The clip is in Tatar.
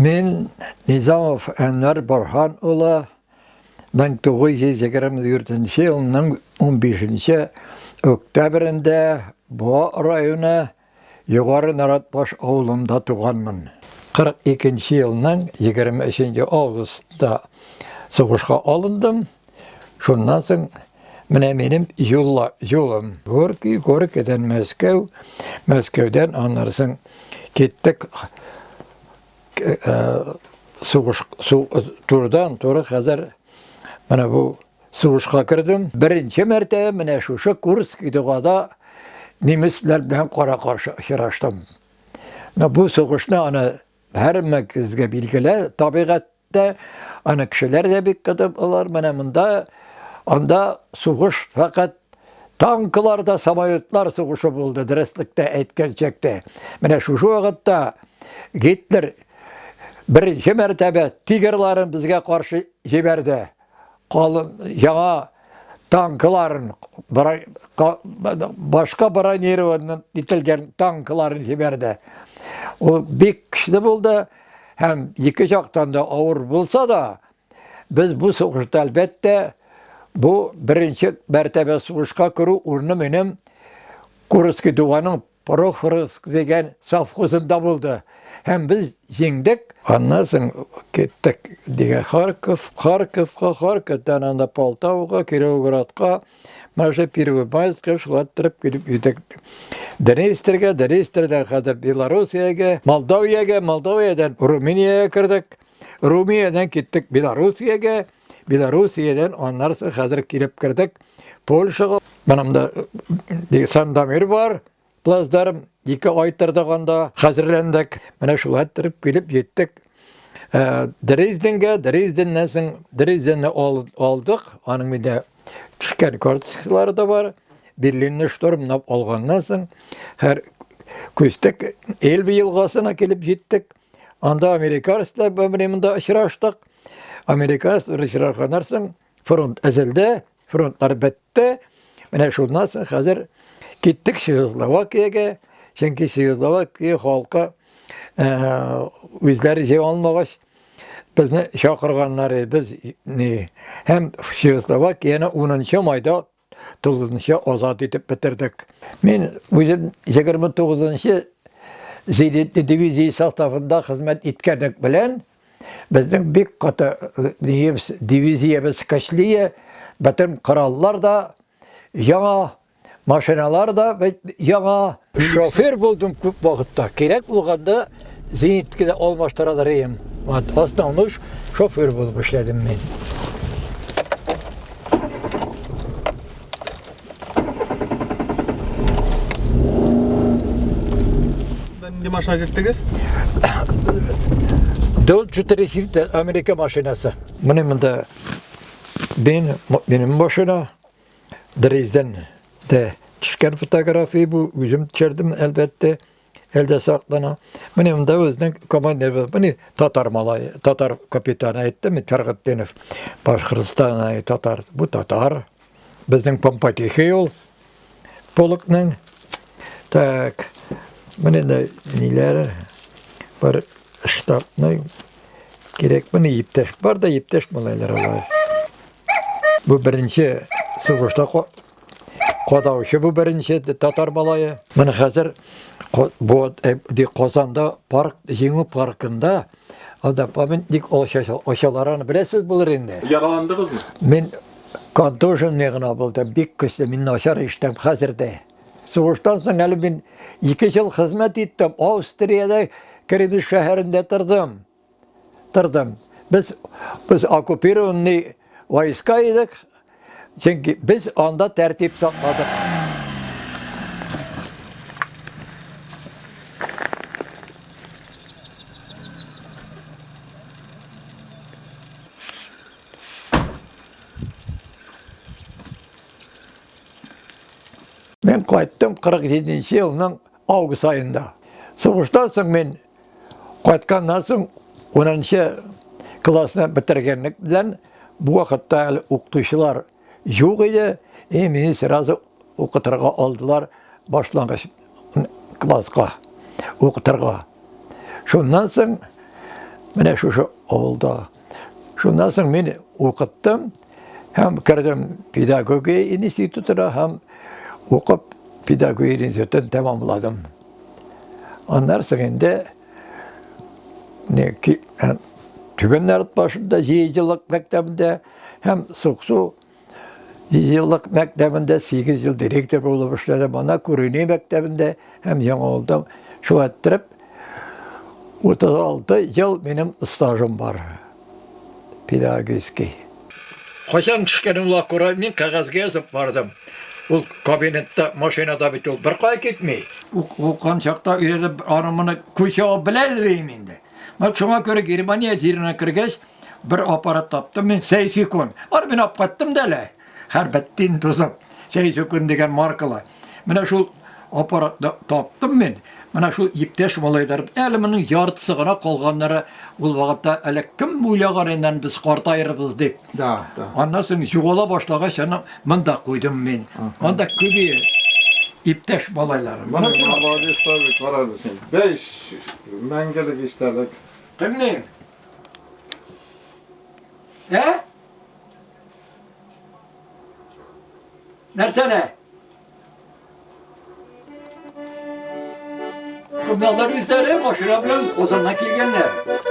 Мин Низамов Әнвәр Борһан улы 1924 елның 15 октябрендә Буа районы Югары Наратбаш авылында туганмын. 42 елның 23 августта сугышка алындым. Шуннан соң менә минем юлла, юлым. Горький, Горькийдән Мәскәү, Мәскәүдән аннан соң киттек э, сугыш су, турыдан туры хәзер менә бу сугышка кердем. Беренче мәртәбә менә шушы Курск дугада немецләр белән кара-каршы очраштым. Но бу сугышны аны һәрмәгезгә билгеле, табигать Тә, аны кешеләр дә бик көтеп алар. Менә монда, анда сугыш фәкать танклар да самолетлар сугышы булды, дөреслектә әйткәнчәктә. Менә шушы вакытта Гитлер беренче мәртәбә тигрларын безгә каршы җибәрде. Калын яңа танкларын, башка бронированный ителгән танкларын җибәрде. Ул бик көчле булды. Һәм ике жактан да авыр булса да, без бу сугышта әлбәттә, бу беренче мәртәбә сугышка керү урыны минем Курский дуганың Прохоровск дигән совхозында булды. Һәм без җиңдек. Аннан соң киттек дигән Харьков, Харьковка, Харьковтан анда Полтавага, Кировоградка, Менә шул Первомайскка шулай иттереп килеп җиттек. Днестргә, Днестрдән хәзер Белоруссиягә, Молдавиягә, Молдавиядән Румыниягә кердек. Румыниядән киттек Белоруссиягә, Белоруссиядән аннары соң хәзер килеп кердек Польшага. Менә монда Сандомир бар. Плацдарм 2 ай тордык анда, хәзерләндек. Менә шулай иттереп килеп җиттек. Дрезденгә, Дрезденнән соң Дрезденне алдык. Аның миндә төшкән карточкалары да бар. Берлинны штурмлап алганнан соң һәр күчтек, Эльба елгасына килеп җиттек. Анда американецлар белән монда очраштык. Американецлар очрашканнан соң фронт өзелде, фронтлар бетте. Менә шуннан соң хәзер киттек Чехословакиягә, чөнки Чехословакия халкы үзләре җыя алмагач, безне чакырганнар иде. Без ни һәм Чехословакияне 10 майда тулысынча азат итеп бетердек. Мин үзем 29-нчы зенитный дивизия составында хезмәт иткәнлек белән безнең бик каты дивизиябез көчле, бөтен кораллар да яңа, машиналар да яңа. Шофер булдым күп вакытта. Кирәк булганда зениткә дә алмаштырадыр идем. Вот, основной шофер булып эшләдем мин. Нинди машина җиттегез? Dodge 407 Америка машинасы. Менә монда мин, минем машина. Дрезден дә төшкән фотография бу, үзем төшердем, әлбәттә, әлдә саклана. Менә монда үзенең командир, менә татар малай, татар капитаны әйтте, Фәргатдинов, Башкортстан татар, бу татар. Безнең Помпотихи ул полкның. Так, менә дә ниләр бар штабный кирәк. Менә иптәш бар да иптәш малайлар алар. Бу беренче сугышта кадаучы бу беренче татар малае. Менә хәзер бу ди Казанда парк, Җиңү паркында анда памятник ачалар, аны беләсез булыр инде. Яраландыгызмы? Мин контуженный гына булдым, бик көчле, мин начар ишетәм хәзер дә. Сугыштан соң әле мин 2 ел хезмәт иттем, Австриядә Кремль шәһәрендә тордым. Тордым. Без оккупированный войска идек, чөнки без анда тәртип сакладык. Мин кайттым 47 елның август аенда. Сугыштан соң мин кайтканнан соң 10 классны бетергәнлек белән бу вакытта әле укытучылар юк иде, и мине сразу укытырга алдылар башлангыч класска укытырга. Шуннан соң Менә шушы авылда. Шуннан соң мин укыттым һәм кердем педагогия институтына һәм укып педагогия институтын тәмамладым. Аннан соң инде Түбән Наратбашында җиде еллык мәктәбендә һәм Суксу еллык мәктәбендә 8 ел директор булып эшләдем. Ана Күрени мәктәбендә һәм Яңавылда шулай иттереп 36 ел минем стажым бар педагогический. Кайчан төшкән ул аккура, мин кәгазьгә язып бардым. Ул кабинетта, машинада бит ул беркая китми. Укыган чакта өйрәнеп, аны моны күз ябып белә идем инде. Менә шуңа күрә Германия җиренә кергәч, бер аппарат таптым мин, Сейсикон. Аны мин алып кайттым да әле. Хәрбәттин тузып, Сейсикон дигән маркалы. Менә шул аппаратны таптым мин. Менә шул иптәш малайлар, әле моның яртысы гына калганнары ул вакытта әле кем уйлаган инде без картаербыз дип. Да, да. Аннан соң югала башлагач, аны монда куйдым мин. Анда күбе иптәш малайлары. Моны молодец таби, карады син. 5 мәңгелек истәлек. Кемнең? Ә? Нәрсәне? Кымналар үзләре машина белән Казаннан килгәннәр.